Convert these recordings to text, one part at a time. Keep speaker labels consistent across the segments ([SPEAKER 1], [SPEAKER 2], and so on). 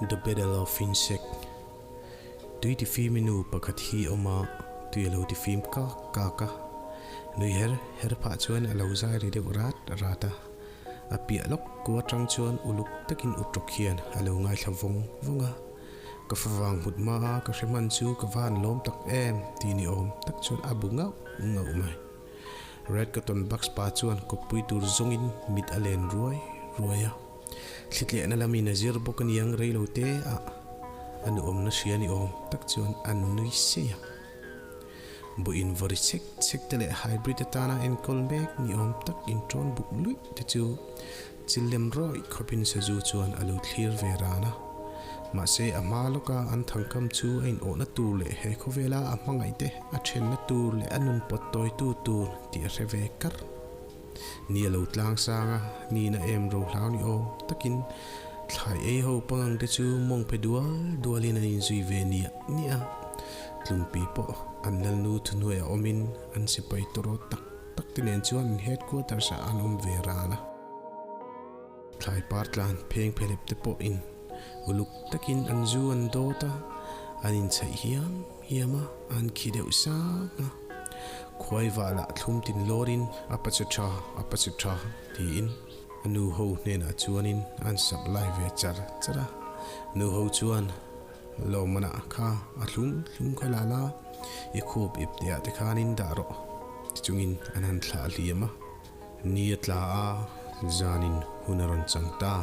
[SPEAKER 1] The Battle of Insect Tui tifimi nu pakhat hi a awm a, tui a lo tifim kak kak a, nui her her phah chuan a lo zai ri deuh rat rat a. A piah lawk ku atang chuan uluk takin utrawk hian a lo ngaithla vawng vawng a. Ka favang hmut hma a ka hre hman chu ka va han lawm tak em ti ni awm tak chuan a bu ngauh ngauh mai. Red Cotton Bucks pa chuan kawppui tur zawngin mit a len ruai ruai a. Thlitlehna lamin a zir bawk aniang reilo te ah a nuamna hria ni awm tak chuan an nui sei a. Buh invawri chek chek te leh hybrid atana enkawl mek ni awm tak inṭawn buk luih te chu chil lem rawih khawpin sazu chuan a lo thlir ve ran a. Mahse a hma lawka an thangkam chu a inawhna tur leh he khawvela a hmangaih te a ṭhenna tur leh a nun pawt tawitu tur tih a hre ve kar. Ni a lo tlang sang a, nina em ro hlau ni awm takin thlai ei ho pangang te chu mawng pe dual dualin an inzui ve niah niah a. Tlungpi pawh an lalnu thuhnuaiah awmin an sipai tawraw tak tak te nen chuan an headquarters ah an awm ve ran a. Thlai par tlan pheng phelep te pawhin uluk takin an zu an dawt a, an inchhaih hiam hiam a, an khi deuh sang a. Khuai vah lah thlum tin lawrin a pa che tha, a pa che tha tiin a nu ho hnenah chuanin an supply ve char char a. Nu ho chuan lawmmanah kha a thlum thlum kha la la, i khup ip teh ah te khanin dah rawh ti chungin an han thlah hliam a. Ni a tla a, zanin hun a rawn chang ta.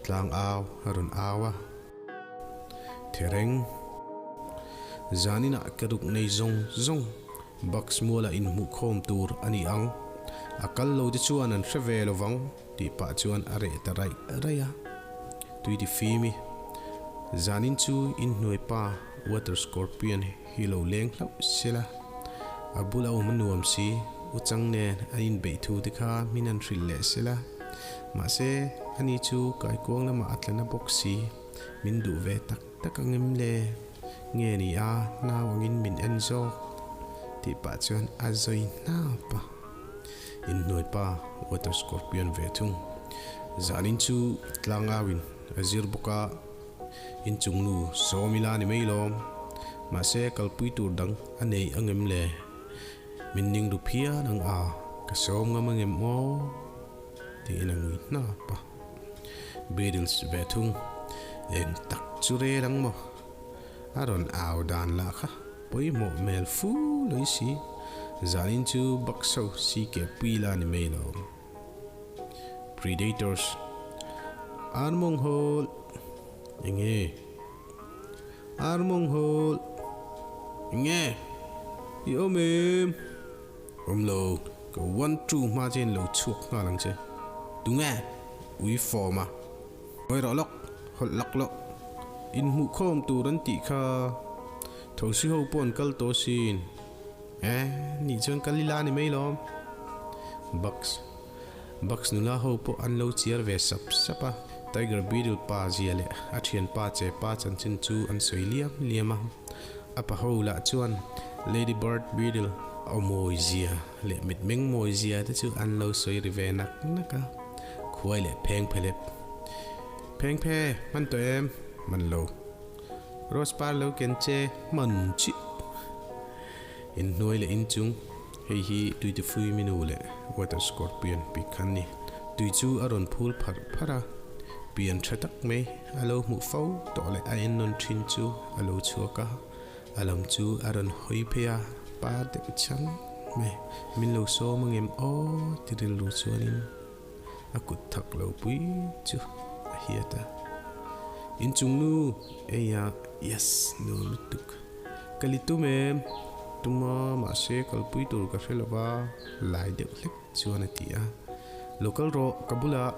[SPEAKER 1] Tlang au a rawn au a. Thereng. Zaninah ka ruk nei zawng zawng Bucks mualah inhmuhkhawm tur a ni ang. A kal lo te chuan an hre ve lo vang tih pah chuan a reh ta raih raih a. Tui ti fim i. Zanin chu inhnuai pa Water Scorpion hi lo leng hlauh sela. A bula awm a nuam si, u chang nen an inbeih thu te kha min han hrilh leh sela. Mahse, ani chu kaikuang lamah a tla na bawk si. Min duh ve tak tak ang em le? Nge ni a, nau angin min en zawk? Tih pah chuan a zawi hnap a. Inhnuai pa Water Scorpion ve thung. Zanin chu tlangauin a zir bawk a, inchung nu sawm ila ni mai lawm. Mahse, kalpui tur dang a nei ang em le? Min ning ru phian ang a, ka sawm ngam ang em aw? Tiin a ngui hnap a. Beatles ve thung, eng tak chu rel ang maw? A rawn au dan lah kha pawimawh hmel fu lui si. Zanin chu Bucks ho CK pui la ni mai lo. Predators Armawng hawl Enge? Armawng hawl Enge? I awm em? Awm lo, ka one two hma chian lo chhuak nghal ang che. Tunge? Ui form a. Ngawi rawh lawk, hawlh lak loh. Inhmuhkhawm tur an tih kha Thosi ho pawh an kal tawh asin. Eh, nih chuan kal ila ni mai lawm. Bucks. Bucks nula ho pawh an lo chiar ve sap sap a. Tiger Beetle pa zia leh a thianpa che pa chanchin chu an sawi liam liam a. A pa ho lah chuan Lady Bird Beetle aw mawi zia leh mitmeng mawi zia te chu an lo sawi ri ve nak nak a. Khuai leh pheng phelep. Pheng phe, hman tawh em? Hman lo. Rose par lo ken che hman chiah. Inhnuai leh inchung, hei hi Tuitifui minu leh Water Scorpion bik khan ni. Tui chu a rawn phul pharh pharh a, pian tha tak mai a lo hmuh fo tawh leh a ennawn thin chu a lo chhuak a, a lam chu a rawn hawi phei a, pa deuh chang mai, min lo sawm angem aw ti rilru chuanin a kut thak lo pui chu a hiat a. Inchung nu, eia, yes, nuam lutuk. Ka li tum em? Tum a, mahse kalpui tur ka hre lo va, lai deuh hlek chuan a ti a. Lo kal rawh, ka bulah.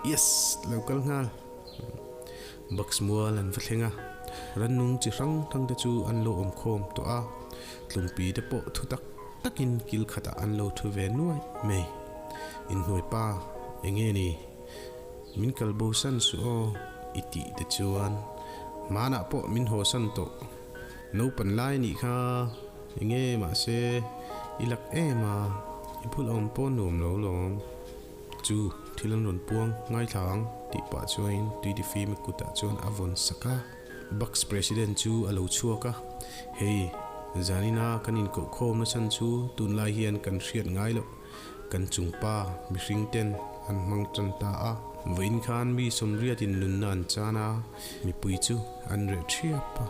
[SPEAKER 1] Yes! Lo kal nghal. Bucks mual an va thleng a, rannung chi hrang hrang te chu an lo awm khawm tawh a, tlungpi te pawh thu tak takin kil khatah an lo thu ve nuai mai. Inhnuai pa, enge ni? Min kal bo san suh aw, i tih te chuan hmanah pawh min haw san tawh. Naupan lai nih kha enge mahse i lak em a, i bul awm pawh nuam lo lawm. Chu thil an rawn puang ngaithla ang tih pah chuanin tui tifimi kutah chuan a vawn sak a. Bucks President chu a lo chhuak a, Hei, zanina kan inkohkhawmna chhan chu tunlai hian kan hriat ngai loh, kan chungpa mihring ten an hmang tan ta a. Vawiin khan mi sawmriatin nunna an chan a, mipui chu an reh thiap a.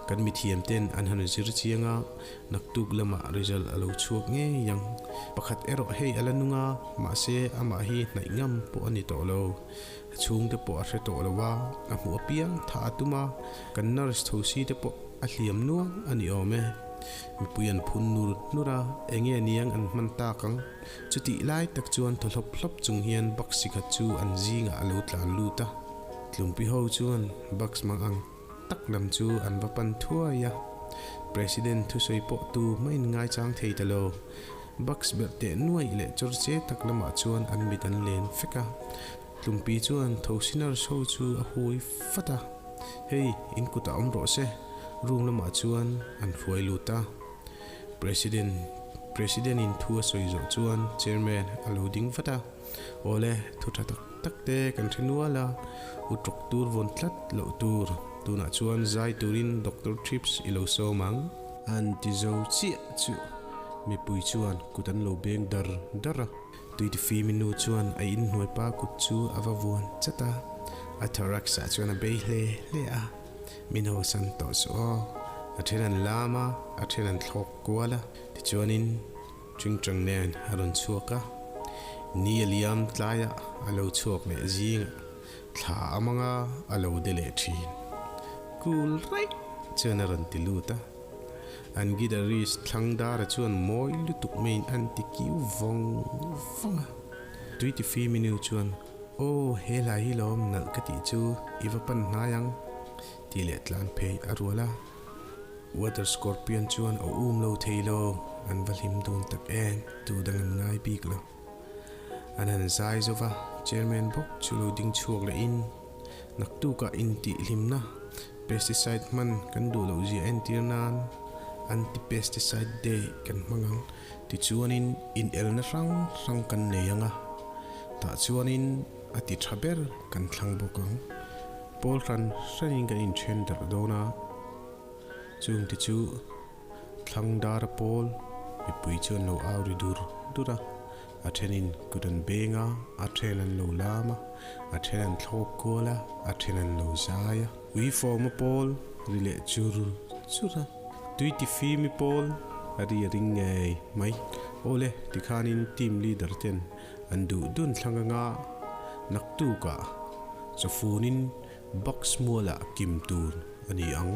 [SPEAKER 1] Kan mithiam ten an han zir chiang a, naktuk lamah result a lo chhuak ngei ang. Pakhat erawh hei a la nung a, mahse amah hi hnaih ngam pawh a ni tawh lo. A chhungte pawh a hre tawh lo a, a hmuh apiang thah a tum a, kan nurse tho si te pawh a hliam nual a ni awm e. Mipui an phun nur nur a, enge niang an hman tak ang? Chutih lai tak chuan thaw hlawp hlawp chung hian Bugs sikhat chu an zingah a lo tlan lut a. Tlumpi ho chuan Bugs mang ang tak lam chu an va pan thuai a, President thusawi pawh tu hmain ngaichang thei ta lo. Bugs berh teh nuaih leh chawr che tak lamah chuan an mit an len fek a. Tlumpi chuan thosi nurse ho chu a hui fat a, Hei, in kutah awm rawh se, room lamah chuan an hruai lut a. President President in thu a sawi zawh chuan Chairman a lo ding vat a, Awle, thu tha tak tak te kan hre nual a, u tawk tur vawn tlat loh tur, tunah chuan zai turin Doctor Trips i lo sawm ang. An ti zo chiah chu mipui chuan kut an lo beng dar dar a. Tuitifimi nu chuan a inhnuai pa kut chu a va vuan chat a, a thorax ah chuan a bei hle hle a, Min haw san tawh suh aw, a then an lam a, a then an thlawk kual a, tichuanin Ṭingṭang nen a rawn chhuak a, ni a liam tlaiah a lo chhuak leh zingah thla a mang a, a lo de leh ṭhin. Cool raih chuan a rawn ti lut a, an guitarist thlang dara chuan mawi lutuk maiin an ti kiu vawng vawng a. Tuitifi menu chuan, Aw, he hlai hi lawm nalh ka tih chu i va pan hnai ang, tih leh tlan phei a rual a. Water Scorpion chuan a um lo thei lo, an va hlim dun tak em, tu dang an ngai bik lo. An han zai zo va, Chairman bawk chu lo ding chhuak leh in, Naktukah intih hlimna pesticide hman kan duh loh zia entir nan Anti-Pesticide Day kan hmang ang, tichuanin inelna hrang hrang kan nei ang a, tah chuanin a ti tha ber kan thlang bawk ang. Pawl hran hranin kan inthen darh dawn a, chung te chu thlang dara pawl mipui chuan lo au ri dur dur a, a thenin kut an beng a, a then an lo lam a, a then an thlawk kual a, a then an lo zai a. Uifawma pawl ri leh chur chur a, tui tifimi pawl a ri a ring ngei mai. Awle, tikhanin team leader ten An duh dun thlang anga naktukah chawfunin box mualah kim tur a ni ang.